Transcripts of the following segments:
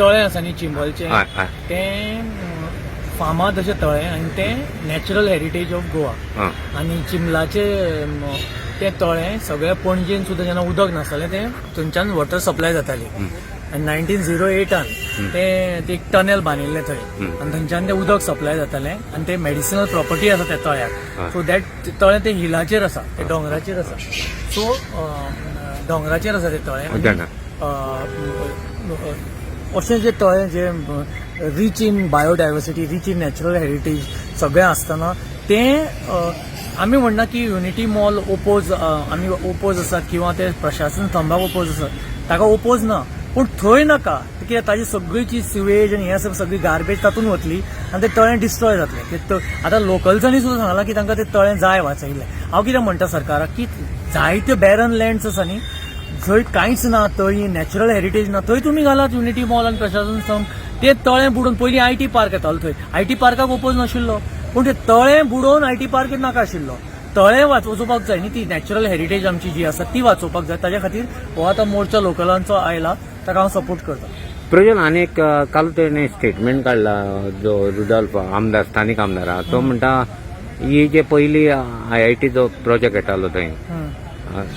तळें आसा न्ही चिंबलचें, हय हय तें फामाद अशें तळें आनी तें नॅचरल हेरिटेज ऑफ गोवा. आनी चिंबलाचें तें तळें सगळ्या पणजेन सुद्दां जेन्ना उदक नासतालें, तें थंयच्यान वॉटर सप्लाय जाताली. आनी 1908आन तें एक टनल बांदिल्लें थंय आनी थंयच्यान तें उदक सप्लाय जातालें आनी तें मेडिसिनल प्रॉपर्टी आसा त्या तळ्याक. सो that तळें तें हिलाचेर आसा, तें डोंगराचेर आसा. सो डोंगराचेर आसा तें तळें. जाणा. अशें जें तळें जें rich in biodiversity, rich in natural heritage सगळें आसतना तें आमी म्हणना की युनिटी मॉल ओपोज, आमी ओपोज आसात किंवा ते प्रशासन स्तंभाक ओपोज आसात. ताका ओपोज ना, पूण थंय नाका. कित्याक ताजी सगळी जी सिवेज आनी हें आसा, सगळी गार्बेज तातूंत वतली आनी तें तळें डिस्ट्रॉय जातलें. ते आतां लोकल्सांनी सुद्दां सांगलां की तांकां तें तळें जाय वाचयलें. हांव कितें म्हणटा सरकाराक की जायत्यो बॅरन लँड्स आसा न्ही, जंय कांयच ना, थंय नॅचरल हेरिटेज ना, थंय तुमी घालात युनिटी मॉल आनी प्रशासन स्तंभ. ते तळें बुडोवन, पयलीं IT park येतालो थंय, IT पार्काक ओपोज नाशिल्लो, पूण ते तळें बुडोवन IT park नाका आशिल्लो. तळें वाचोवपाक जाय न्ही, ती नॅचरल हेरिटेज आमची जी आसा ती वाचोवपाक जाय. ताज्या खातीर हो आतां मोर्चा लोकलांचो आयला, ताका हांव सपोर्ट करता. प्रज्वल, आनी एक काल तेणे स्टेटमेंट काडला, जो रुडॉल्फ आमदार, स्थानीक आमदार आहा, तो म्हणटा ही जे पयली आयआयटी जो प्रोजेक्ट येतालो थंय,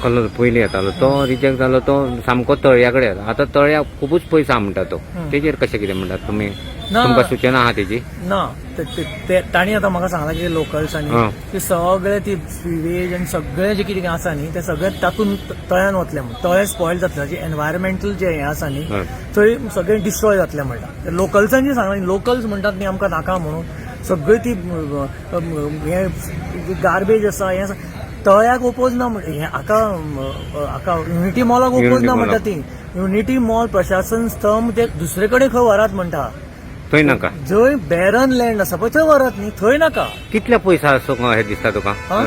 कलर पयलीं येतालो तो रिजेक्ट जालो, तो सामको तळया कडेन. आतां तळया खुबूच पयस आहा म्हणटा तो. तेजेर कशें कितें म्हणटात तुमी? ना. तुमकां सुचना आहा तेजी? ना, तांणी आतां म्हाका सांगलां की लोकल्सांनी ते सगळे ती सिवेज आनी सगळें जें कितें आसा न्ही, तें सगळें तातूंत तळ्यान वतलें म्हूण, तळें स्पॉयल जातलें, ताजें एनवायरमेंटल जें हें आसा न्ही, थंय सगळें डिस्ट्रॉय जातलें म्हणटा. लोकल्सांनी सांगलां, लोकल्स म्हणटात न्ही आमकां नाका म्हणून. सगळी ती हें गार्बेज आसा, हें आसा, तळ्याक ओपोज ना हें हाका युनिटी मॉलाक ओपोज युनिटी ना म्हणटा. मॉलाक. ती युनिटी मॉल, प्रशासन स्तंभ ते दुसरे कडेन खंय व्हरात म्हणटा. थंय नाका. जंय बॅरन लँड आसा पळय, थंय व्हरात न्ही, थंय नाका. कितले पयस आसूं हें दिसता तुका? हा?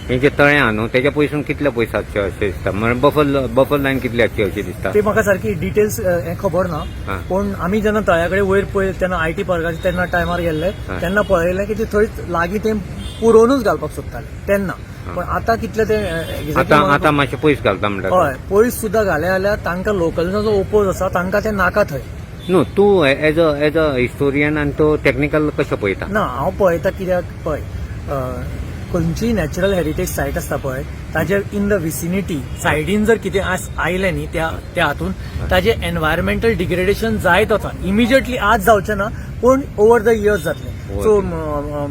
हे जे तळें आहा न्हू, तेज्या पयसून कितले पयस आसचे अशें दिसता? म्हळ्यार बफर लायन कितली आसची अशी दिसता? ते म्हाका सारकी डिटेल्स हें खबर ना. पूण आमी जेन्ना तळ्या कडेन वयर पळय, तेन्ना IT पार्काचे तेन्ना टायमार गेल्ले, तेन्ना पळयलें की ते थंय लागीं ते पुरोवनूच घालपाक सोदताले तेन्ना. पण आतां कितले ते exactly आतां म्हाका आतां मातशें पयस घालता म्हणटा. हय, पयस सुद्दां घाले जाल्यार तांकां लोकल्साचो ओपोज आसा, तांकां ते नाका थंय. न्हू, तूं एज अ हिस्टोरियन आनी तो टॅक्निकल कशें पळयता? ना, हांव पळयता, कित्याक पळय, खंयचीय नॅचरल हेरिटेज सायट आसता पळय, ताजे इन the vicinity सायडीन जर कितें आयलें न्ही, त्या त्या हातून ताजें एनवायरमेंटल डिग्रेडेशन जायत वता. इमिजिएटली आज जावचें ना, पूण ओवर the years जातलें. सो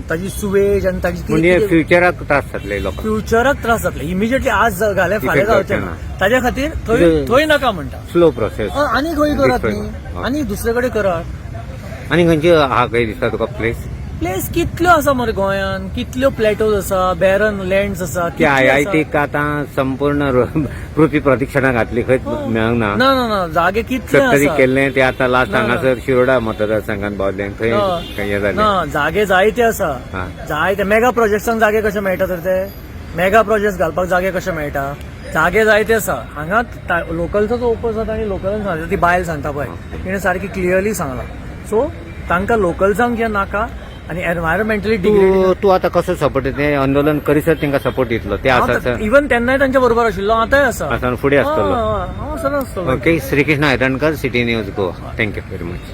ताजी सुवेज आनी ताजी म्हणजे फ्युचराक त्रास जातले लोकांक. फ्युचराक त्रास जातले. इमिजिएटली आज घालें, फाल्यां इफेक्ट जावचें ना. ताज्या खातीर थंय थंय नाका म्हणटा. Slow process. आनी खंय करात न्ही, आनी दुसरे कडेन करात. आनी खंयची आहा खंय दिसता तुका प्लेस? प्लेस कितल्यो आसा मरे गोंयान, कितल्यो प्लॅटोज आसा, बॅरन लँड्स आसा. की I I टीक आतां संपूर्ण पृथ्वी प्रदक्षिणा घातली, खंयच मेळोंक ना. ना ना ना, जागे कितले सत्तरी आसा. केल्लें ते आतां लास्ट ना, ना. हांगासर शिरोडा मतदारसंघात पावलें, थंय खंय हें जालें. ना, जागे जायते आसा. जायते मेगा प्रोजेक्ट्सांक जागे कशे मेळटा तर? ते मेगा प्रोजेक्ट घालपाक जागे कशे मेळटा? जागे जायते आसा हांगा. लोकलचो ओपोज आसा आनी लोकलान सांगता, ती बायल सांगता पळय, तिणें सारकी क्लियरली सांगलां. सो तांकां लोकल्सांक जें नाका आनी एनवायरमेंटली डिग्रेडेशन. तूं तूं आतां कसो सपोर्ट, ते आंदोलन करीसर तांकां सपोर्ट दितलो ते आसा सर? इवन तेन्नाय तांच्या बरोबर आशिल्लो, आतांय आसा. आसा, फुडें आसतलो. हांव सदांच आसतलो. Okay, Shrikrishna Halarnkar, city news, Goa. Thank you very much.